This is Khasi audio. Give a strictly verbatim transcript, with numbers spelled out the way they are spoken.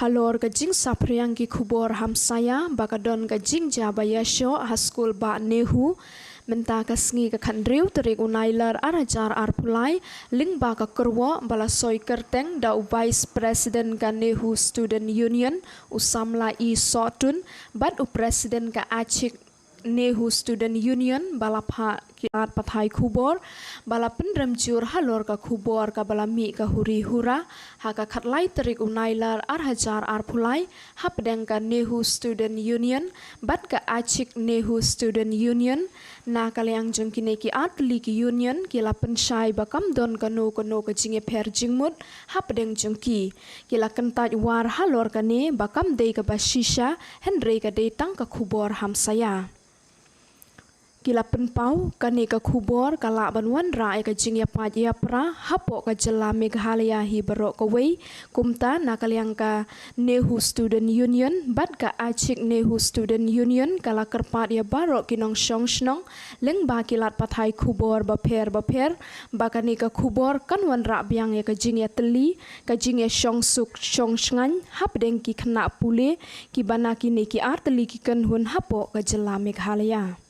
Halor ka jingsaphriang ki khubor hamsaia ba ka don ka jingjia ba ïashoh ha skul Bah Nehu mynta ka sngi ka khathynriew tarik u Nailar ar hajar arphew lai, lyngba ka kyrwoh ba la soi kyrteng da u Vice President ka Nehu Student Union u Samla E Sohtun bad u President ka Achik Nehu Student Union ba la phah ki lad pathai khubor ba la pynrem jur halor ka khubor kaba la mih ka huri hura ha ka khatlai tarik u Nailar ar hajar arphew lai hapdeng ka Nehu Student Union bad ka Achik Nehu Student Union. Na ka liang jong kine ki artylli ki union ki la pynshai ba kam don kano kano ka jingïapher jingmut hapdeng jong ki. Ki la kyntait war halor kane ba kam dei kaba shisha hynrei ka dei tang ka khubor hamsaia. Ki la pynpaw kane ka khubor ka lah ban wanrah ïa ka jingïapait ïapra hapoh ka jylla Meghalaya hi baroh kawei. Kumta na ka liang ka Nehu Student Union bad ka Achik Nehu Student Union ka la kyrpad ïa baroh ki nongshong shnong lyngba ki lad pathai khubor bapher bapher ba kane ka khubor kan wanrah biang ïa ka jingïatylli, ka jingïashong suk shong shngaiñ hapdeng ki khynnah pule kiba na kine ki artylli ki kynhun hapoh ka jylla Meghalaya.